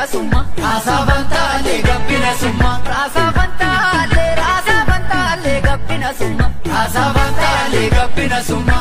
gabbina summa. Raasaa fantaalee gabbina summa. Raasaa fantaalee, raasaa fantaalee gabbina summa. Raasaa fantaalee gabbina summa.